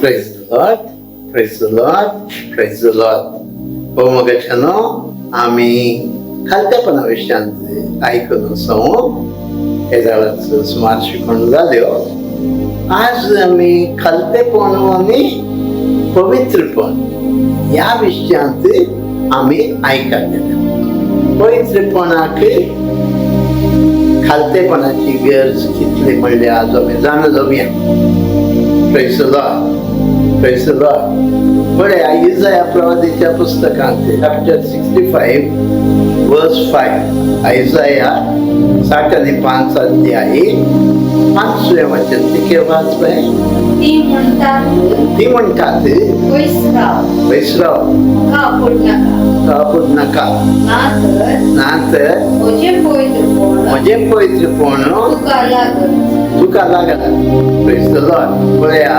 Praise the Lord, praise the Lord, praise the Lord. हो मोगाच्यानो, आमी खालतेपणा विशयांत आयकून आसा. हेजाळाच सुमार शिकवण जाल्यो. आज आमी खालतेपण आनी पवित्रपण ह्या विशयांत आमी आयकतले. पवित्रपणाक खालतेपणाची गरज कितली म्हणल्यार आज आमी जाणा जावया. Praise the Lord. Praise the Lord. पळया, इजाया प्रवादीच्या पुस्तकांत chapter 65 verse 5, Isaiah 65 अध्याय, पांचवें वचन तिके वाच पळय. ती म्हणटात, ती म्हणटात, पयस राव, पयस राव, म्हाका आपोड नाका, आपोड नाका, ना तर ना तर म्हजें पवित्रपण म्हजें पवित्रपण तुका लागत. तुका लागत. Praise the Lord. पळया,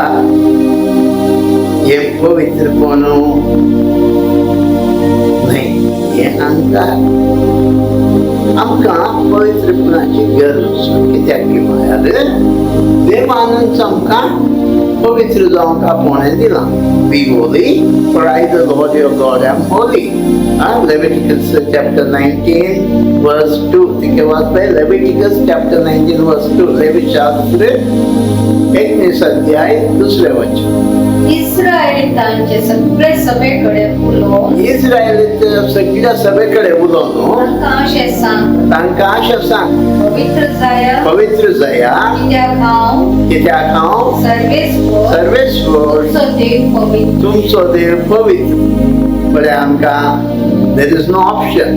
हें पवित्रपण न्हय, हें अहंकार. आमकां पवित्रपणाची गरज आसा. कित्याक की म्हळ्यार देवानच आमकां पवित्र जावंक आपोवणें दिलां. "Be holy, for I, the Lord your God, am holy." Leviticus chapter 19 verse 2 तिके वाचपय. Leviticus chapter 19 verse 2, Levi शास्त्र 19 अध्याय, दुसरें वचन. इस्रायलितांचे सगळे सभेकडे उलोवन इस्रायलीच्या सगळ्या सभेकडे उलोवन तांकां अशें सांग, तांकां अशें सांग, पवित्र जाया, पवित्र जाया, कित्याक हांव कित्याक हांव सर्वेस्पर सर्वेस्पर तुमचो देव पवित्र. तुमचो देव पवित्र. पळय, आमकां there is no option.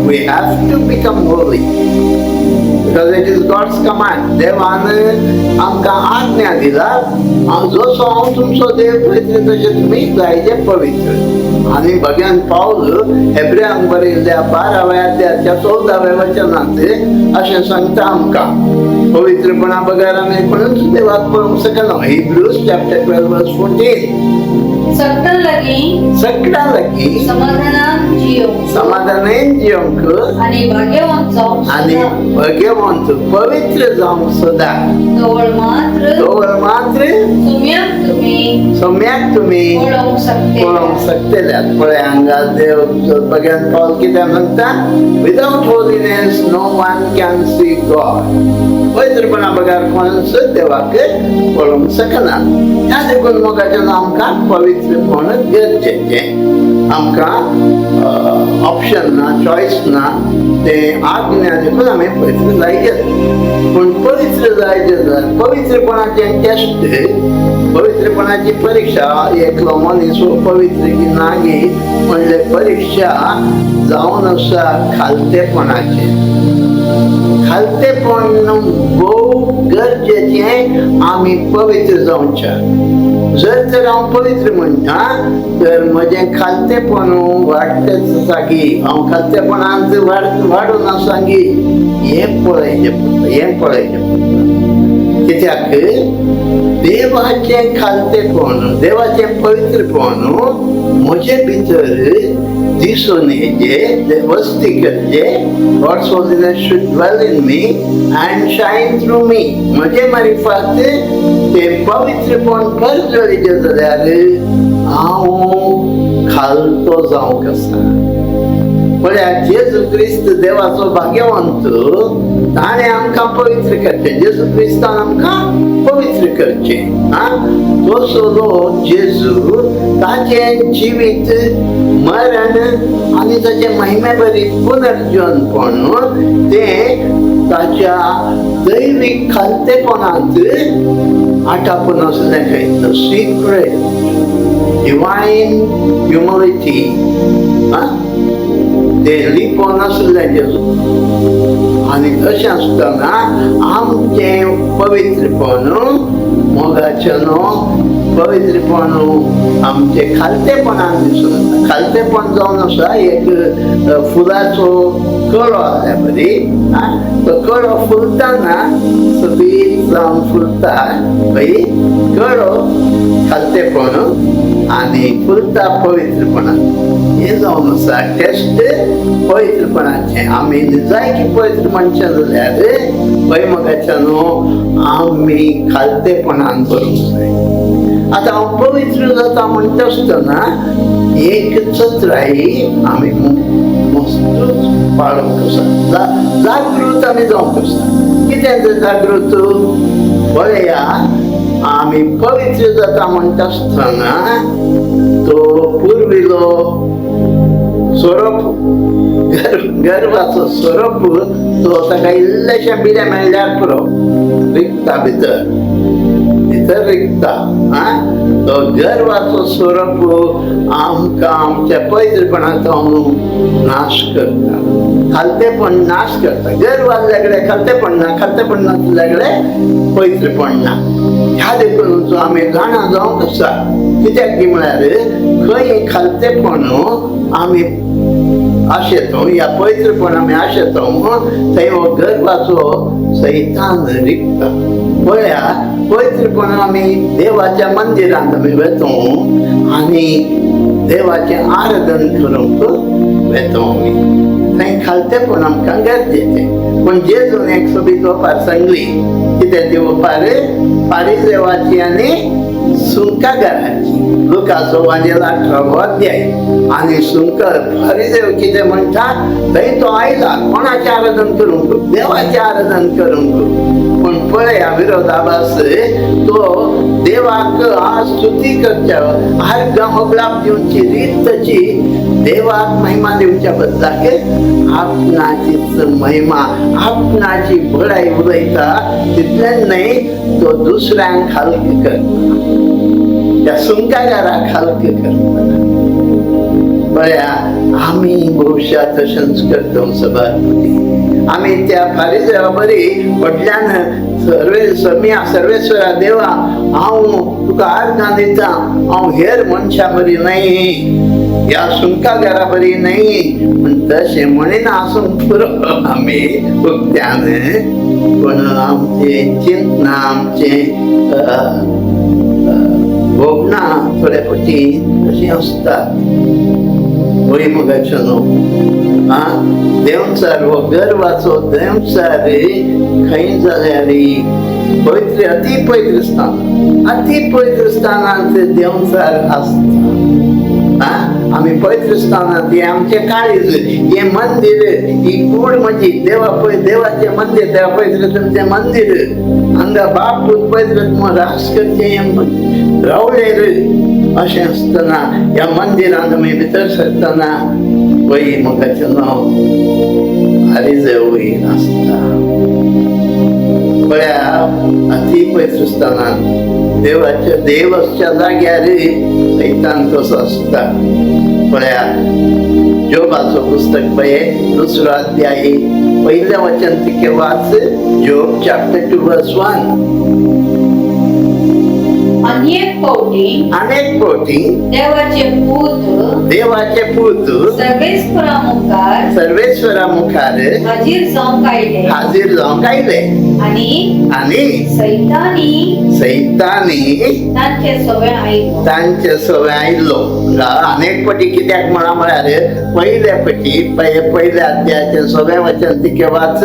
We have to become holy because it is God's command. देवान आमकां आज्ञा दिला, हांव जसो हांव तुमचो देव पवित्र, तशें तुमी जायजे पवित्र. आनी भगवान पावल हेब्रेयांक बरयल्ल्या 12व्या अध्यायाच्या 14व्या वचनात अशें सांगता आमकां, पवित्रपणा बगैर आमी कोणूच देवाक पळोवंक शकना. Hebrews chapter 12 verse 14. सगळ्यां लागीं सगळ्यां लागीं समाधानान जियोवंक समाधानान जिवंक आनी भाग्यवंत जावंक आनी सोदा. भाग्यवंत, पवित्र जावंक सोदा. तवळ मात्र तवळ मात्र सोम्याक तुमी सोम्याक तुमी पळोवंक शकते. पळोवंक शकतले. पळय, हांगा देव भगवान पावल कितें सांगता? Without holiness no one can see God. पवित्रपणा बगैर कोणच देवाक पळोवंक शकना. ह्या देखून मोगाच्यान आमकां पवित्रपण गरजेचें. आमकां ऑप्शन ना, चॉयस ना, तें आज्ञा. देखून आमी पवित्र जायजे. पूण पवित्र जायजे जाल्यार पवित्रपणाचें टेस्ट, पवित्रपणाची परीक्षा, एकलो मनीस हो पवित्र की ना गी म्हणले परीक्षा जावन आसा खालतेपणाचें. खालतेपण भोव गरजेचें आमी पवित्र जावच्या. जर तर हांव पवित्र म्हणटा तर म्हजें खालतेपण वाडटेच आसा की, हांव खालतेपणांत वाडून आसा की, हें पळयचें पडटा, हें पळयचें पडटा. कित्याक देवाचें खालतेपण, देवाचें पवित्रपण म्हजे भितर दिसून येचे, वस्ती करचे. God's holiness should dwell in me and shine through me. म्हजे मारिफात ते पवित्रपण परजळीचें जाल्यार हांव खालतो जावंक आसा. पळया, जेजू क्रिस्त देवाचो भाग्यवंत, ताणें आमकां पवित्र करचें. जेजू क्रिस्तान आमकां पवित्र करचें. आं, तसो जेजू, ताचें जिवीत, मरण आनी ताचें महिमे बरी पुनर्जीवनपण तें ताच्या दैवीक खालतेपणांत आटापून आसलें खंय. The secret divine humility ते लिपोवन आसलें जेजू. आनी तशें आसतना आमचें पवित्रपण, मोगाचें न्हू, पवित्रपण आमचें खालतेपणान दिसून येता. खालतेपण जावन आसा एक फुलाचो कळो आसल्या बरी. आं, तो कळो फुलतना सोबीत जावन फुलता पळय. कळो खालतेपण आनी फुलता पवित्रपणान. हें जावन आसा टेस्ट पवित्रपणाचें. आमी जायकी पवित्र मनशां जाल्यार पळय मोगाच्या न्हू, आमी खालतेपणान करूंक जाय. आतां हांव पवित्र जाता म्हणटा आसतना एक चत्राई आमी मस्तूच पाळोवंक आसा, जागृत आमी जावंक आसा. कितें तें जागृत? पळया, आमी पवित्र जाता म्हणटा आसतना तो पुर्विलो सोरोप, गर्वाचो सोरोप, तो ताका इल्लेशें बिरें मेळ्ळ्यार पुरो, रिगता भितर भितर रिगता. आं, तो गर्वाचो सोरोप आमकां आमच्या पवित्रपणाचो नाश करता, खालतेपण नाश करता. गर्व आसल्या कडेन खालतेपण ना, खालतेपण नासल्या कडेन पवित्रपण ना. ह्या देखून आमी जाणा जावंक आसा. कित्याक की म्हळ्यार खंय खालतेपण आमी आशेतो या पवित्रपण आमी आशेतो थंय हो गर्वाचो सैतान रिगता. पळया, पवित्रपण आमी देवाच्या मंदिरांत आमी वेतो आनी देवाचें आराधन करूंक वेतो आमी, थंय खालतेपण आमकां गरजेचें. पूण जेजून एक सोबीत ओपार सांगली. कितें ती ओपार? फारिजेवाची आनी सुंकागाराची. लुकाचो वाजेल 18वो अध्याय. आनी सुंकर फारिजेव कितें म्हणटा, थंय तो आयला कोणाचें आराधन करूंक? देवाचें आराधन करूंक. पूण पळया विरोधाभास, तो देवाक आज स्तुती करच्या आर्गां होगडाप दिवची रीत तशी देवाक महिमा दिवच्या बदलाक आपणाचीच महिमा, आपणाची बढाई उलयता. तितलें न्हय, तो दुसऱ्यांक खालक करता, त्या सुंकागाराक खालक करता. पळया, आमी भविश्या तशेंच करता सभापती. आमी त्या फारिजेवा बरी व्हडल्यान सर्वे समिया सर्वेश्वरा देवा, हांव तुका आर्गां दिता, हांव हेर मनशां बरी न्हय, ह्या सुंकागारा बरी न्हय. पूण तशें म्हणिना आसूंक पुरो आमी उक्त्यान, पूण आमचें चिंतना, आमचें भोगणां थोडे फावटी तशीं आसतात. वय मोगाचो न्हू, आं, देंवचार हो गर्वाचो देंवचार खंय जाल्यार पवित्र, अति पवित्र स्थान, अति पवित्र स्थानांत देंवचार आसता. आं, आमी पवित्र स्थानांत, हें आमचें काळीज, हें मंदीर, ही कूड म्हणजे देवा पय देवाचें मंदीर, देवा पवित्र तुमचें मंदीर. हांगा बाप पूत पवित्र रास करचें हें रावलेर. अशें आसतना ह्या मंदिरांत आमी भितर सरतना वय मोगाचें नांव फारिजेवूय आसता. पळया, अति पवित्र स्थानांत देवाच्या देव आसच्या जाग्यार सैतान कसो आसता. पळया, जोबाचो पुस्तक पळय, दुसरो अध्याय, पयलें वचन तिके वाच. Job chapter 2 verse 1. अनेक फावटी अनेक फावटी देवाचे पूत देवाचे पूत सर्वेस्परा मुखार सर्वेश्वरा मुखार हाजीर जावंक आयले हाजीर जावंक आयले आनी आनी सैतानी सैतानी तांचे सगळे आयलो. तांचे सवय आयलो. अनेक पटी कित्याक म्हणा म्हळ्यार पयले पटी पयल्या अध्यायाचे सगळे वचन तिके वाच.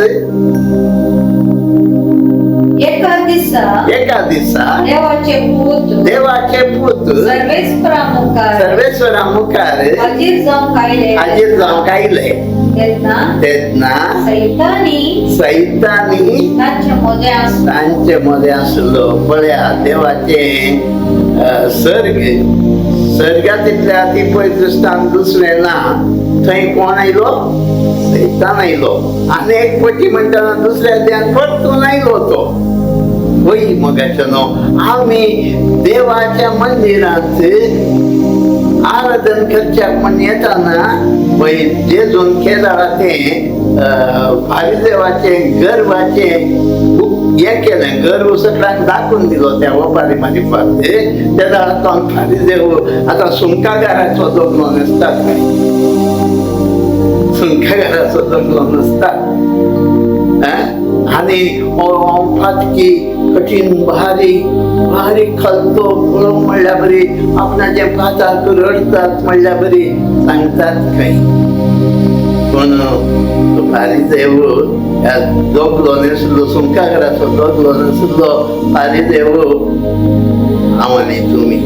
एका दिसा एका दिसा देवाचे पूत देवाचे पूत सर्वेस्परा मुखार सर्वेश्वरा मुखार हाजीर जावंक आयले हाजीर जावंक आयले तेन्ना तेन्ना सैतानी सैतानी तांचे मदें आसलो. तांचे मदें आसलो. पळया, देवाचे सर्ग, सर्गांतल्या अति पवित्र स्थान दुसरें ना. थंय कोण आयलो? सैतान आयलो. आनी एक पटी म्हणटना दुसऱ्या ध्यान परतून आयलो तो. वय मोगाचो न्हू, आमी देवाच्या मंदिरांत आराधन करच्याक म्हण येताना वय जेजून केदाळा तें फारिजेवाचें गर्वाचें हें केलें, गर्व सगळ्यांक दाखोवन दिलो त्या वपारी मारिफात. तेन्ना तो फारिजेव आतां सुंकागाराचो जगलो नासता, खंय सुंकागाराचो जगलो नासता. आनी हांव फातकी कठीण बारीक बारीक खालतो पळोवंक म्हणल्यार बरी आपणाच्या पाताक रडतात म्हणल्यार बरी सांगतात खंय. पूण तो फारिजेव ह्या दोगलो नासलो, सुंकागराचो दोगलो नासलो. फारिजेव हांव आनी तुमी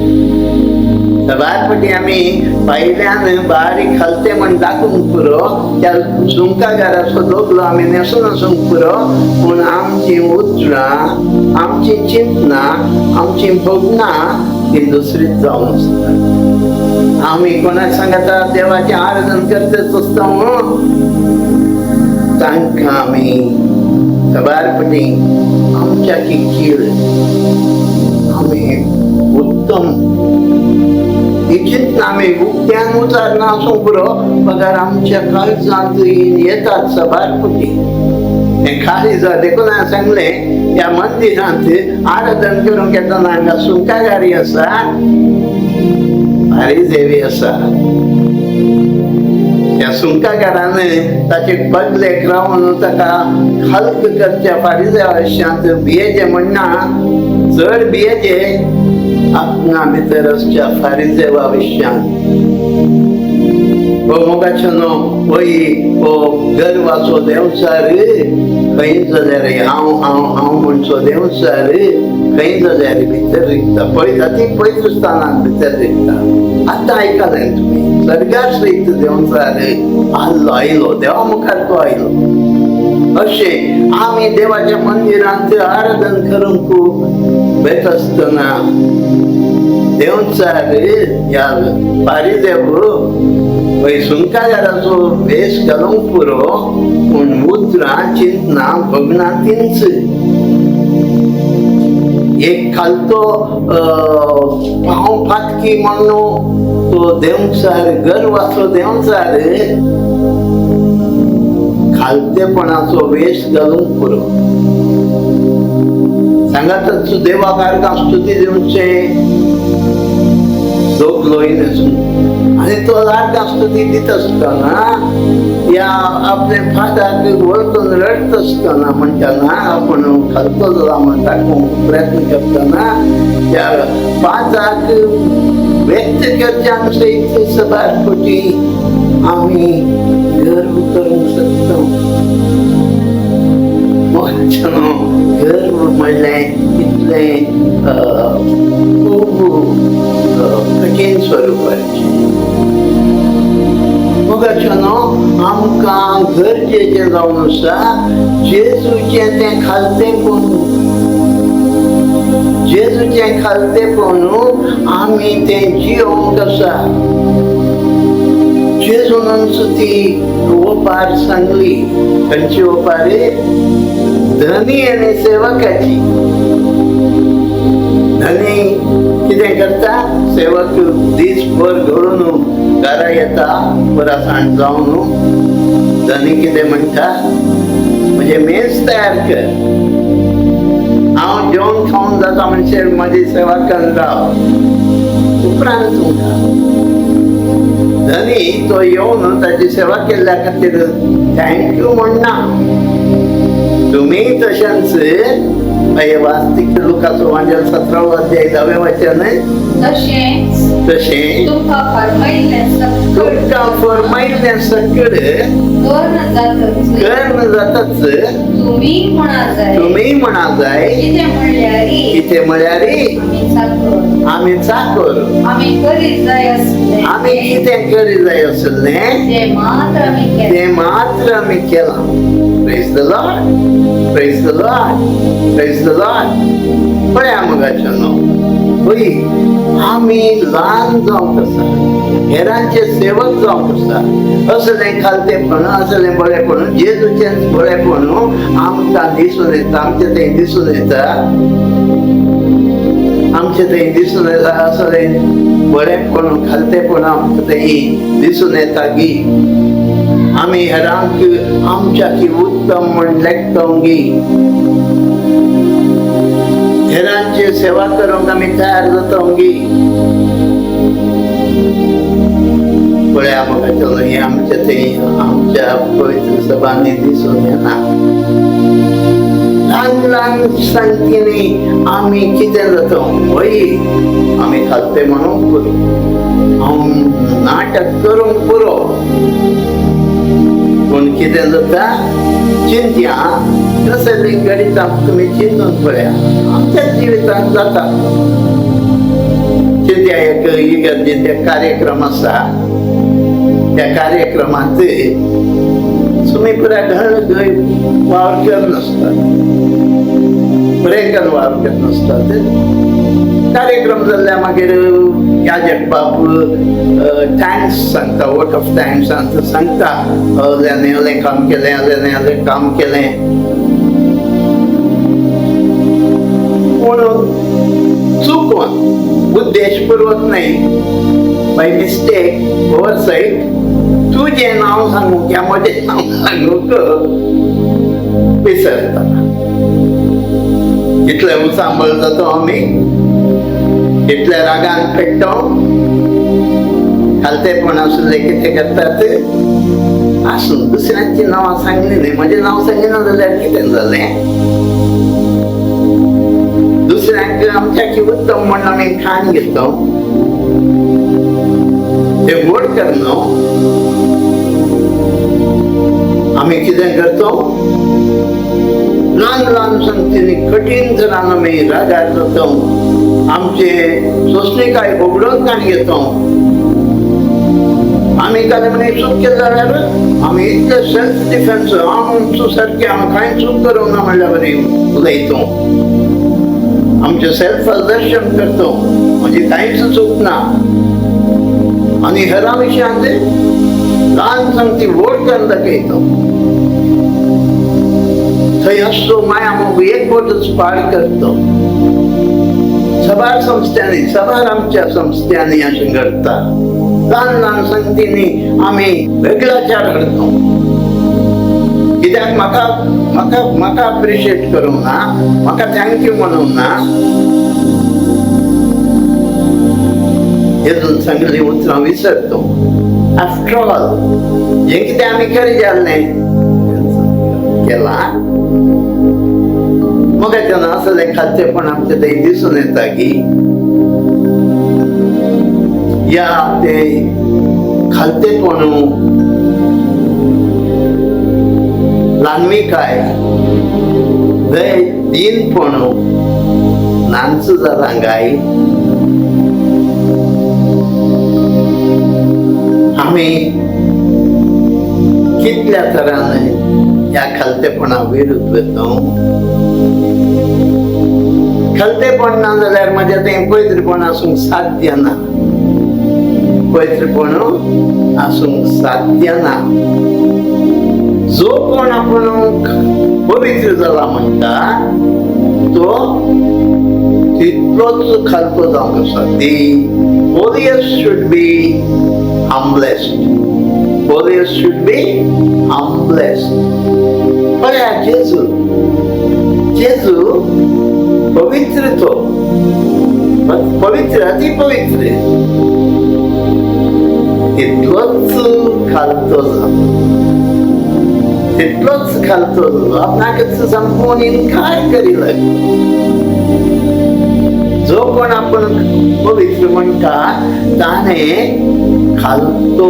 साबार फावटी आमी भायल्यान बारीक खालते म्हण दाखोवंक पुरो, त्या सुंकागाराचो दोगलो आमी न्हेसून वचूंक पुरो, पूण आमचीं उतरां, आमचीं चिंतनां, आमचीं भोगणां ती दुसरीच जावन आसता. आमी कोणाक सांगता देवाचें आराधन करतच आसता म्हणून तांकां आमी साबार फावटी आमच्या कीळ आमी उत्तम ही चिंतना आमी उक्त्यान उचारना आसूंक पुरो, बगर आमच्या काळजांत येतात साबार फावटी. हें काळीज देखून हांवें सांगलें, ह्या मंदिरांत आराधन करूंक येतना हांगा सुंकागारी आसा, देवी आसा. त्या सुंकागारान ताचे बदलेक रावन ताका खल्क करच्या फारीजांत भियेचें म्हणना, चड भियेचें आपणा भितर आसच्या फारीजेवा विशयांत. हो मोगाचो न्हू वय हो गर्वाचो देंवचार खंय जाल्यार हांव हांव हांव म्हणचो देंवचार खंय जाल्यार भितर रिगता, पळयता ती पयस स्थानांत भितर रिगता. आतां आयकलें तुमी, स्वर्गार सयत देंवचार आल्लो आयलो, देवा मुखार तो आयलो. अशें आमी देवाच्या मंदिरांत आराधन करूंक वेता आसतना देंवचार ह्या पारिदेव वय सुंकागाराचो भेस घालूंक पुरो, पूण उतरां चिंतनां भोगणां तींच. एक खालतो पांव फाटकी म्हणून तो देंवचार, गर्वाचो देंवचार खालतेपणाचो वेश घालूंक पुरो. सांगातच देवाक आर्गां स्तुती दिवचे दोगलो न्हेसून, आनी तो आर्गां स्तुती दिता आसतना या आपले फादाक वळखून रडत आसतना म्हणटना आपूण खालतो जाला म्हण दाखोवंक प्रयत्न करतना त्या फादाक व्यक्त करच्यान सयत साबार फावटी आमी गर्व करूंक शकता. मोगाचें गर्व म्हणलें इतलें खूब कठीण स्वरुपाचें. मोगाचें न्हू आमकां गरजेचें जावन आसा जेजूचें तें खालतेपण, जेजूचें खालतेपण आमी तें जियोवंक आसा. जेजूनच ती ओपार सांगली. खंयची ओपार? धनी आनी सेवकाची. धनी कितें करता? सेवक दीसभर घडून घरा येता पुरासाण जावन. धनी कितें म्हणटा? म्हणजे मेज तयार कर, हांव जेवण खावन जाता म्हणचे म्हजी सेवा करून राव, उपरांत तुमकां. धनी तो येवन ताची सेवा केल्ल्या खातीर thank you म्हणना. तुमी तशेंच वास्तिक लुकाचो वांजेल 17 अध्याय 10वें वचन, तशेंच तशें तुमकां फर्मायिल्लें सकळ तुमकां फर्मायिल्लें सकळ कर्ण जातच कर्ण जातच तुमी म्हणा जाय, तुमी म्हणा जाय, कितें म्हणल्यार कितें म्हळ्यार आमी चाकर, आमी चाकर, आमी करीत जाय आसलें आमी कितें करीत जाय आसलें तें मात्र आमी केलें, तें मात्र आमी केलां. Praise the Lord, praise the Lord, praise the Lord. पळया मोगाचें न्हू पळय आमी ल्हान जावंक आसा, हेरांचे सेवक जावंक आसा. असलें खालतेपण, असलें बरेपण, जेजूचें बरेपण आमकां दिसून येता, आमचें थंय दिसून येता, आमचें थंय दिसून येता. असलें बरेपण खालतेपण आमकां थंय दिसून येता की आमी हेरांक आमच्या की उत्तम म्हण लेखता गी, हेरांची सेवा करूंक आमी तयार जाता गी. पळया मोगाचें हें आमच्या थंय आमच्या पवित्र सभांनी दिसून येना. ल्हान ल्हान संख्येनी आमी कितें जाता? वय आमी खालते म्हणूंक पुरो, हांव नाटक करूंक पुरो, पूण कितें जाता? चिंत्या कसली घडितां तुमी चिंतून पळया आमच्या जिवितांत जाता. इगर्जेचे कार्यक्रम आसा, त्या कार्यक्रमांत तुमी पुराय घर वावर करनासतात, ब्रेकन वावर करनासतात. कार्यक्रम जाल्ल्या मागीर याजक बाब thanks सांगता, वोट ऑफ thanks सांगता, असल्याने असलें काम केलें, असल्याने असलें काम केलें. पूण चुकून, उद्देशपूर्वक न्हय, बाय मिस्टेक, ओवरसायट, तुजें नांव सांगूंक या म्हजें नांव सांगूंक विसरता. इतलें उचांबळ जाता आमी, इतल्या रागान पेट्टो, खालतेपण आसलें कितें करतात. आसूं, दुसऱ्यांची नांवां सांगली न्हय, म्हजें नांव सांगिना जाल्यार कितें जालें? दुसऱ्यांक आमच्या उत्तम म्हण आमी खाण घेतो, ते व्हड करना. आमी कितें करतो? ल्हान ल्हान संगतींनी कठीण तरान आमी रागार जाता, आमचे सोंसणीकाय होगडून काण घेतो. आमी काल म्हणे चूक केली जाल्यार आमी इतले सेल्फ डिफेन्स, हांव सारकें, हांव कांय चूक करूंक ना म्हणल्यार बरी उलयतो, आमचें सेल्फ दर्शन करतो, म्हणजे कांयच चूक ना. आनी हेरां विशयांत ल्हान सांगती व्हड करून दाखयतो. थंय असो माया मोग एक बोटच पाड करतो. सबार संस्थ्यांनी, सबार आमच्या संस्थ्यांनी अशें घडटा. ल्हान ल्हान संगतींनी आमी वेगळाचार हाडतो. कित्याक? म्हाका म्हाका म्हाका अप्रिशिएट करूंक ना, म्हाका thank you म्हणूंक ना. हेतून सांगली उतरां विसरतो. आफ्टर ऑल हें कितें आमी खरें जालें केलां. मोगाच्यान असलें खालतेपण आमचें थंय दिसून येता की या ते खालतेपण, ल्हानविकाय, दीनपण नांच जालां गाय. आमी कितल्या तरान ह्या खालतेपणा विरुद्ध वता. खालतेपण ना जाल्यार म्हज्या तें पवित्रपण आसूंक साध्य ना, पवित्रपण आसूंक साध्य ना. जो कोण आपूण पवित्र जाला म्हणटा तो तितलोच खालतो जावंक आसा. The holiest should be humblest, holiest should be humblest. पळया जेजू, जेजू पवित्र, तो पवित्र, अति पवित्र, तितलोच खालतो जालो, तितलोच खालतो जालो, आपणाकच संपूर्ण इन्कार करी लागलो. जो कोण आपण पवित्र म्हणटा ताणें खालतो,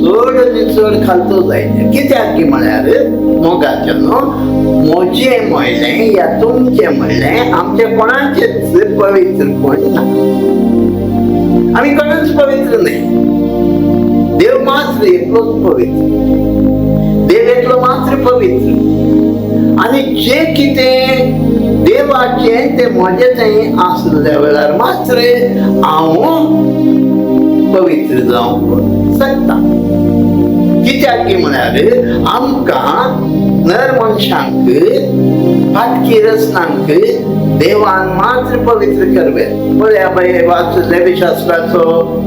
चड आनी चड खालतो जायचे. कित्याक की म्हळ्यार मोगाचें न्हू, म्हजें म्हणलें या तुमचें म्हणलें, आमचें कोणाचेंच पवित्रपण ना, आमी कोणूच पवित्र न्हय. देव मात्र एकलोच पवित्र, देव एकलो मात्र पवित्र. आनी जें कितें देवाचें तें म्हजें थंय आसल्या वेळार मात्र हांव पवित्र जावंक शकता. कित्याक की म्हळ्यार आमकां नर मनशांक, पातकी रचनांक देवान मात्र पवित्र करवे. पळया बाय, वाच लेविशास्त्राचो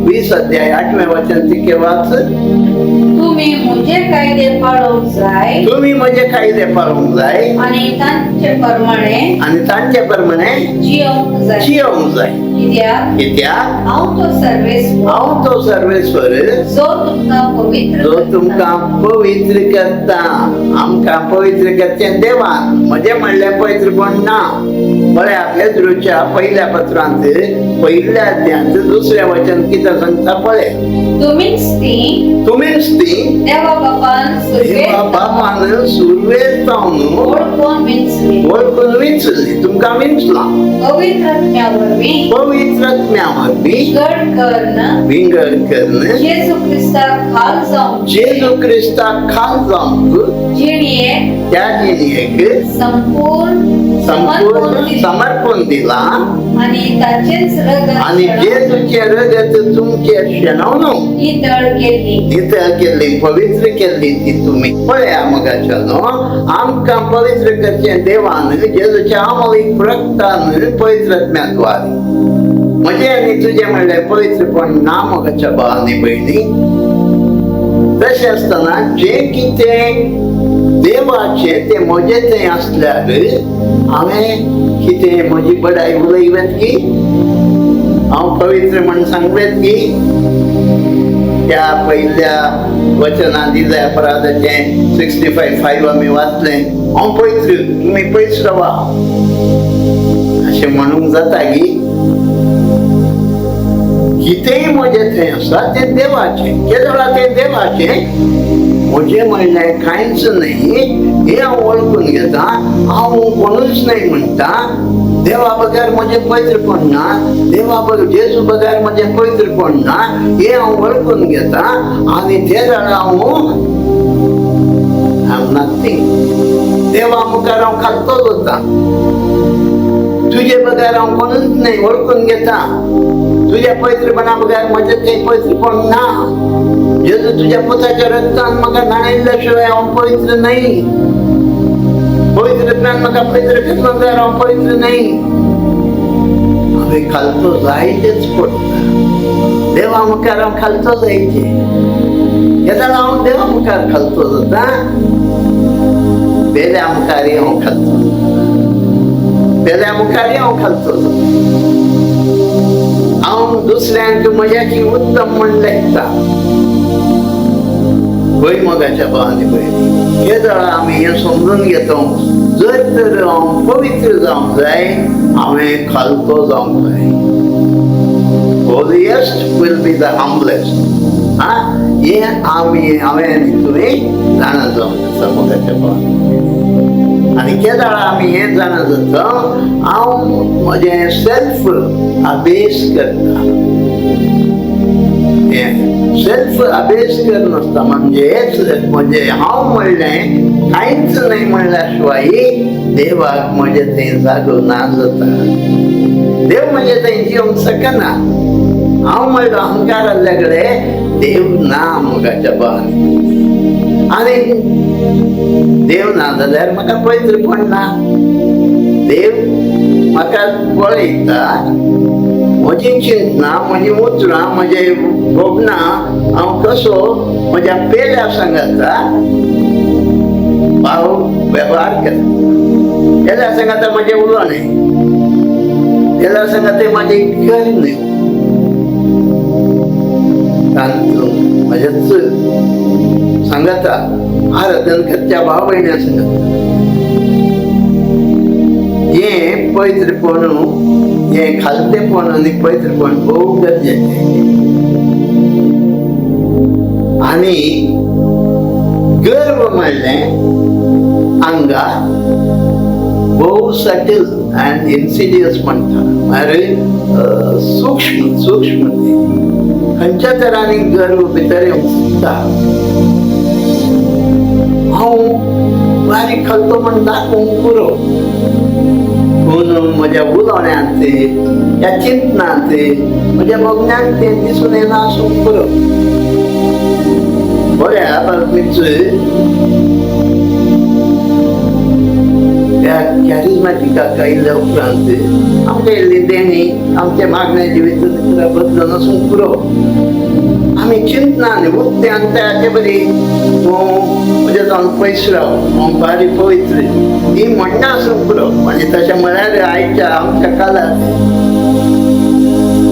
20 अध्याय 8वें वचन तिके वाच. तुम्ही म्हजे कायदे पाळोवंक जाय, तुम्ही म्हजे कायदे पाळोवंक जाय आनी तांचे प्रमाणे, आनी तांचे प्रमाणे जियोवंक जाय. जियोवंक जाय. कित्याक? कित्याक? हांव तो सर्वेस्वर, हांव तो सर्वेस्वर, जो तुमकां पवित्र जो करता. तुमकां तुमकां पवित्र करता. आमकां पवित्र करचें देवान, म्हजें म्हणलें पवित्रपण ना. पळया पेद्रूच्या पयल्या पत्रांत पयल्या अध्यायांत दुसरें वचन कितें सांगता पळय. तुमीच ती तुमीच ती देवा बापान देवा सुरवेक बापान सुरवेक जावन ओळखून विंचली वळखून विंचली, तुमकां विंचलां पवित्र आत्म्या वरवीं पवित्र आत्म्या वरवीं विंगड करून विंगड करून जेजू क्रिस्ताक खाल जावंक जेजू क्रिस्ताक खाल जावंक जिणयेक त्या जिणयेक संपूर्ण संपूर्ण समर्पण दिलें. समर्पण दिलां आनी ताचेच रगत आनी शेणोवन जेजूचें रगत तुमचेर शेणोवन नितळ केली. नितळ केल्ली, पवित्र केल्ली ती तुमी. पळया मोगाच्या न्हू, आमकां पवित्र करचें देवान जेजूच्या अमोलीक रक्तान पवित्र आत्म्याद्वारे. म्हजें आनी तुजें म्हणलें पवित्रपण ना मोगाच्या भाव आनी भयणी. तशें आसतना जें कितें देवाचें तें म्हजें थंय आसल्यार हांवें कितें म्हजी बडाय उलयवेत की हांव पवित्र म्हण सांगवेत की त्या पयल्या वचनां दिल्या अपराधाचें 65:5 आमी वाचलें, हांव पवित्र तुमी पयस रावा अशें म्हणूंक जाता की? कितेंय म्हजें थंय आसा तें देवाचें, केदोळा तें देवाचें, म्हजें म्हणलें कांयच न्हय हें हांव वळखून घेता. हांव कोणूच न्हय म्हणटा, देवा बगर म्हजें पवित्रपण ना, देवा बगर जेजू बगर म्हजें पवित्रपण ना हें हांव वळखून घेता. आनी ते जाणा हांव हांव नथींग, देवा मुखार हांव खालतो जाता, तुजे बगर हांव कोणूच न्हय वळखून घेता. तुज्या पवित्रपणा बगर म्हजें तें पवित्रपण ना. जेजू तुज्या पुताच्या रक्तान म्हाका न्हाणयल्ल्या शिवाय हांव पवित्र न्हय, पवित्रपणान म्हाका पवित्र केलो जाल्यार हांव पवित्र न्हय. हांवें खालतो जायतेच पडटा, देवा मुखार हांव खालतो जायचे. केन्ना हांव देवा मुखार खालतो जाता, पेल्या मुखारय हांव खालतो जाता, पेल्या मुखारय हांव खालतो जाता. हांव दुसऱ्यांक म्हज्याची उत्तम म्हण लेखता. पळय मोगाच्या भावानी भयणी, हे जाणा आमी हें समजून घेता, जर तर हांव पवित्र जावंक जाय हांवें खालतो जावंक जाय. Holiest will be the humblest. हा, हें आमी हांवें आनी तुवें जाणा जावंक आसा मोगाच्या भावानी. आनी केदाळा आमी हें जाणा जाता, हांव म्हजें सेल्फ अभेस करता. हें सेल्फ अभेस करनासता म्हणजेच म्हणजे हांव म्हणलें कांयच न्हय म्हणल्या शिवाय देवाक म्हजें थंय जागो ना जाता. देव म्हजें थंय जिवंक शकना. हांव म्हणलो अहंकार आसल्या कडेन देव ना मोगाच्या भावानी. आनी देव ना जाल्यार म्हाका पवित्रपण ना. देव म्हाका पळयता, म्हजी चिंतनां, म्हजी उतरां, म्हजे भोगणां हांव कसो म्हज्या पेल्या सांगाता भाव वेव्हार करता. पेल्या सांगाता म्हजें उलोवणें, पेल्या सांगाता म्हजी करणी, तांतून म्हजेच सांगाता आराधन करच्या भाव भयण्या सांगाता. हें पवित्रपण, हें खालतेपण आनी पवित्रपण भोव गरजेचें. आनी गर्व म्हणलें हांगा भोव सटील अँड इन्सिडियस म्हणटा, म्हळ्यार सूक्ष्म सूक्ष्म तें खंयच्या तरांनी गर्व भितर येवंक शकता. हांव बारीक खालतो म्हण दाखोवंक पुरो, पूण म्हज्या उलोवण्यांत ह्या चिंतनांत म्हज्या बघण्यांत तें दिसून येना आसूंक पुरो. बऱ्या बाबतींत त्या कॅरिज्मॅटिकाक आयिल्ल्या उपरांत आमकां इल्ली देणी आमच्या मागण्या जिवीत बदलून आसूंक पुरो. आमी चिंतना आनी उक्तें आनी त्याचे बरी तूं म्हज्या जावन पयस राव, हांव बारीक पवित्र ही म्हणणं आसूंक पुरो. आनी तशें म्हळ्यार आयच्या आमच्या काळार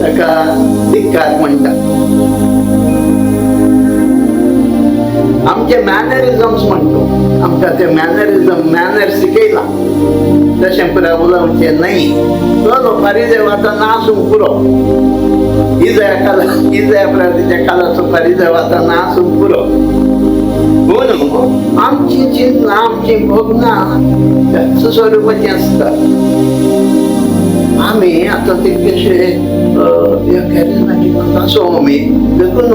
ताका धिक्कार म्हणटा. आमचे मॅनरिजम्स म्हणतो, आमकां ते मॅनरिजम मॅनर शिकयला तशें पुरा उलोवचें न्हय. चलो फारीदेव आतां ना आसूंक पुरो, इजया काला इजया प्रार्थेच्या कालाचो फारीदेव आतां ना आसूंक पुरो. म्हणून आमची चिंतना आमची भोगना त्याच स्वरुपाची आसता. आमी आतां तितकेशे कॅरिजमॅटिकांत आसो आमी, देखून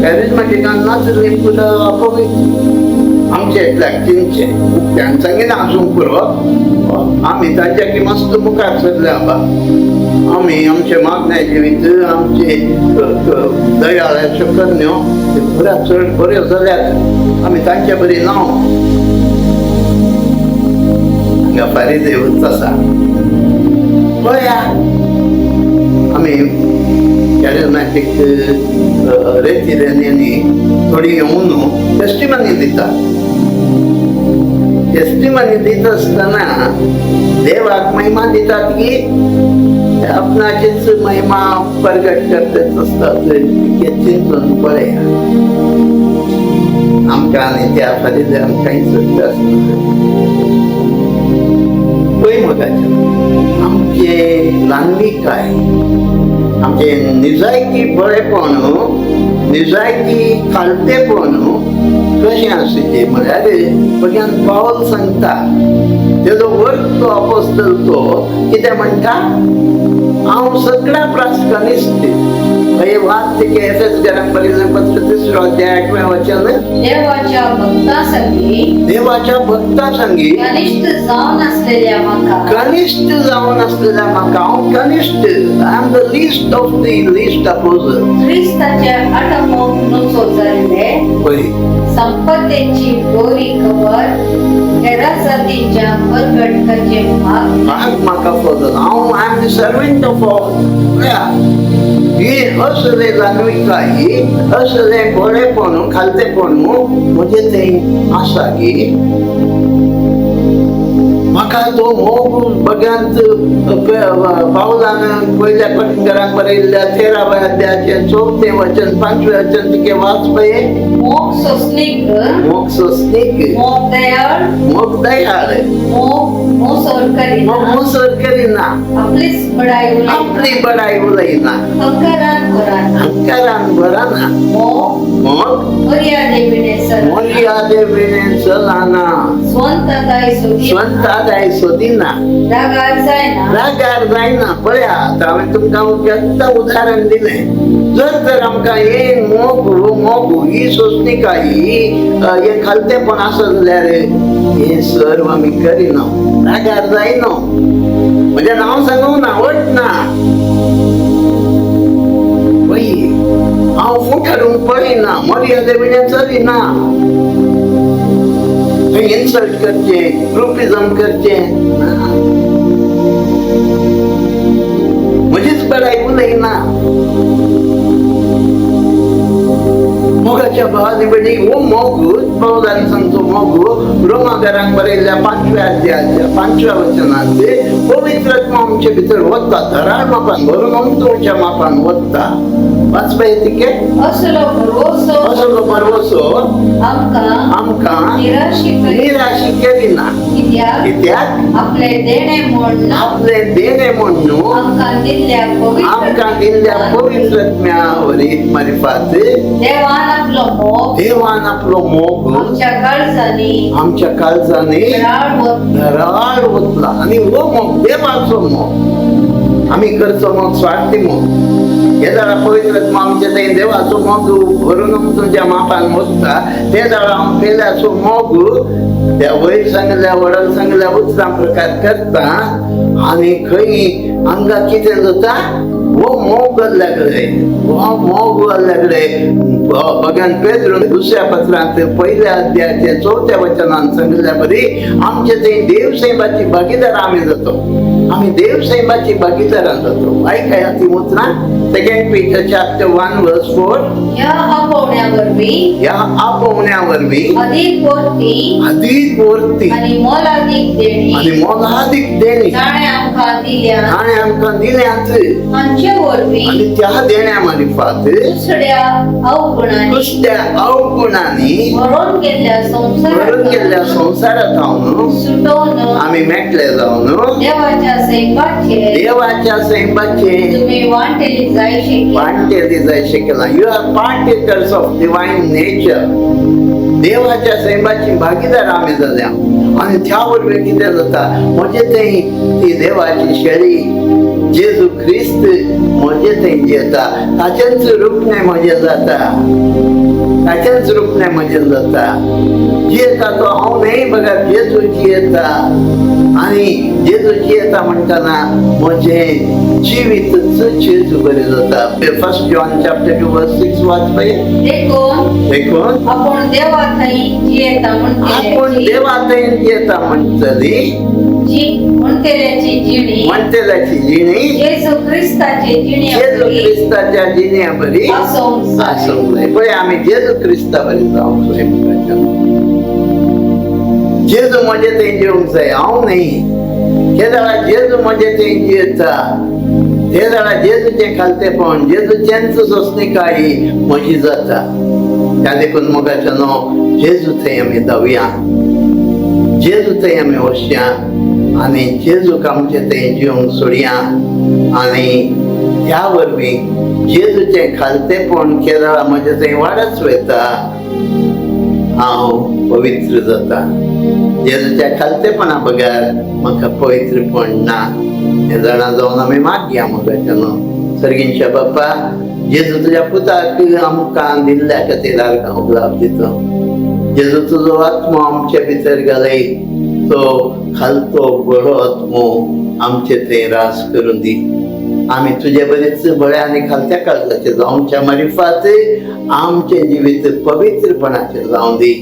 कॅरिजमॅटिकांत नासली पुरा अपवित्र आमचे इतल्याक चिंतचे उक्त्यान सांगिना आसूंक पुरो. आमी ताच्या की मस्त मुखार सरले आबा. आमी आमचे मागण्या जिवीत आमचे दयाळाच्यो करण्यो ते पुरा चड बऱ्यो जाल्यात, आमी तांचे बरी ना. हांगा फारीदेवच आसा पळया. आमी कॅरिजमॅटीक रेती थोडी येवन टेस्टिमनी दिता. टेस्टिमनी दिता आसतना देवाक महिमा दितात की आपणाचीच महिमा प्रगट करतच आसतात ते चिंतून पळया. आमकां आनी त्या फारीदेवांक कांयच आसना. पळय मोगाच्या आमचे ल्हानविकाय, आमचे निजायकी बरेपण, निजायकी खालतेपण कशें आसचें म्हळ्यार भगवान पावल सांगता तेजो वर्ग तो अपोस्तल तो कितें म्हणटा, हांव सगळ्या प्रास कनिश्ठ. हे वाक्य की एफएस घरांक बरयल्लें पत्र 3रो अध्याय 8वें वचन, देवाच्या भक्तासंगी देवाच्या भक्ता संगी कनिष्ठ जावन असलेल्या म्हाका, कनिष्ठ जावन असलेल्या म्हाका, हांव कनिष्ठ, I am the least of the least apostle. क्रिस्ताच्या आटमोक नुचो जाल्ले पळय संपत्तेची बरी खबर हेरा जातीच्या परगट करचे भाग भाग म्हाका फजल. हांव I am the servant of all. ही असले जाणविकाय, असले बरेपण खालतेपण म्हजें तें आसा की म्हाका तो मोग बग्यांत पावलान पयल्या घरांक बरयल्ल्या 13व्या अध्यायाचें 4थें वचन 5वें वचन तिके वाच पळय. मोग सोसणीक, मोग सोसणीक, मोग दयाळ, मोग दयाळ, मोग मोसोर करिना, मोग मुसर करिना, आपलीच बडाई उलयना, आपली बडाई उलयना, हंकारान भराना, हंकारान भराना, मोग मोग मर्यादेविणे चलना, मर्यादेविणे चलना, स्वंतताय सोदिना, स्वंतताय सोदिना, रागार जायना, रागार जायना. पळया आतां हांवें तुमकां एकदां उदाहरण दिलें. जर तर आमकां हे मोग मोग ही सोंसणिकाय ही हें खालतेपण आसत जाल्यार हें सर्व आमी करिना, रागार जायना, म्हजें नांव सांगूंक ना, वट ना, पळय हांव फुटारून पळयना, मर्यादे विणे चलिना, थंय इन्सल्ट करचें, ग्रुपिजम करचें ना, म्हजीच बडाय उलयना. मोगाच्या भावानी भयणी हो मोग पावलान सांगचो मोग रोमाकारांक बरयल्ल्या 5व्या अध्यायाच्या 5व्या वचनांत पवित्र आत्मा आमचे भितर वता, धराळ मापान भरून तुमच्या मापान वता. वाचपा तिके असलो भरवसो असलो भरवसो आमकां आमकां निराशी करिना, निराशी करिना. कित्याक कित्याक आपले देणे म्हूण आपले देणे म्हणून आमकां दिल्ल्या आमकां दिल्ल्या पवित्र पवित्र आत्म्या मारिफात देवान आपलो मोग देवान आपलो मोग आमच्या काळजांनी आमच्या काळजांनी धराळ वत धराळ ओतला. आनी हो मोग देवाचो मोग, आमी करचो मोग स्वार्थी मोग. हे जाणा पवित्र आत्मा आमचे थंय देवाचो मोग भरून तुमच्या मापान वता, ते जाणा हांव पेल्याचो मोग त्या वयर सांगल्या वडल सांगल्या उतरां प्रकार करता आनी खंय हांगा कितें जाता, हो मोग लागले, हो मोग लागले. भगवान पेद्रून 2ऱ्या पत्रांत 1ल्या अध्यायाच्या 4थ्या वचनान सांगिल्ल्या बरी आमचे ते देवसाहेबाची भागीदार आमी जातो, आमी देवसाहेबाची भागीदारां जातो. आयकया ती उतरां 2 Peter chapter 1 verse 4. ह्या आपोवण्या वरवीं ह्या आपोवण्या वरवीं अधिक वरती अधिक वरती आनी मोलादीक देणी आनी मोलादीक देणी ताणें आमकां दिल्या ताणें आमकां दिल्यात हांचे तांचे वरवीं आनी त्या देण्या मारिफात दुसऱ्या अवगुणांनी दुसऱ्या अवगुणांनी भरून गेल्ल्या भरून गेल्ल्या संवसारात संवसारात जावन सुटोवन आमी मेकळे जावन देवाच्या सैमाचे देवाच्या सैमाचे तुम्ही वांटेली जायशे की वांटेली जाय शकला. You are partakers of divine nature. देवाच्या सैमाची भागीदार आमी जाल्या आनी त्या वरवीं कितें जाता, म्हजे थंय ती देवाची शेळी जेजू क्रिस्त म्हजे थंय येता, ताचेंच रुपणें म्हजें जाता, ताचेंच रुपणें म्हजें जाता. जियेता तो हांव न्हय बगर जेजू जियेता. आनी जेजू जियेता म्हणटना म्हजें जिवीतच जेजू बरें जाता. First John chapter 2 verse 6 वाच पळय. देखून देखून आपण देवा थंय जियेता आपूण म्हणतेल्याची देवा थंय जियेता म्हणटली जी म्हणतेल्याची जिणी म्हणटल्याची जिणी जेजू क्रिस्ताचे जेजू जिणे क्रिस्ताच्या जिण्या बरी आसूंक जाय. आसूंक जाय. पळय आमी जेजू क्रिस्ता बरी जावंक जाय. जेजू म्हजे थंय जेवंक जाय, हांव न्हय. ते जाल्यार जेजू म्हजे थंय जियेता, ते जाल्यार जेजूचें खालतेपण, जेजूचेंच सोंसणीकाय म्हजी जाता. त्या देखून मोगाच्या न्हू, जेजू थंय आमी धांवया, जेजू थंय आमी वचया आनी जेजूक आमचे थंय जिवंक सोडया. आनी त्या वरवीं जेजूचें खालतेपण केदळा म्हजें थंय वाडत वयता, हांव पवित्र जाता. जेजूच्या खालतेपणा बगर म्हाका पवित्रपण ना हें जाणा जावन आमी मागया. मोगाच्या न्हू, सर्गींच्या बापा, जेजू तुज्या पुताक आमकां दिल्ल्या खातीर हांव लाभ दिता. जेजू तुजो आत्मो आमचे भितर घालय, तो खालतो बरो आत्मो आमचे थंय रास करून दी. आमी तुजे बरेच बऱ्या आनी खालत्या काळजाचे जावच्या मारिफात आमचें जिवीत पवित्रपणाचें जावं दी.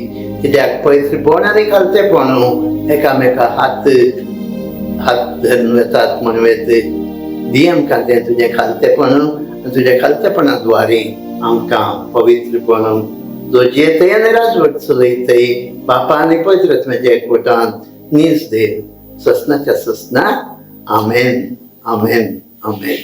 कित्याक पवित्रपण आनी खालतेपण एकामेका हात हात धरून वेतात म्हण वेत. दी आमकां तें तुजें खालतेपण आनी तुज्या खालतेपणा द्वारे आमकां पवित्रपण, जो जियेतय आनी राजवट चलयतय बापा आनी पवित्र आत्म्याच्या एकवटान नीज देव ससनाच्या ससना. आमेन, आमेन, आमेन.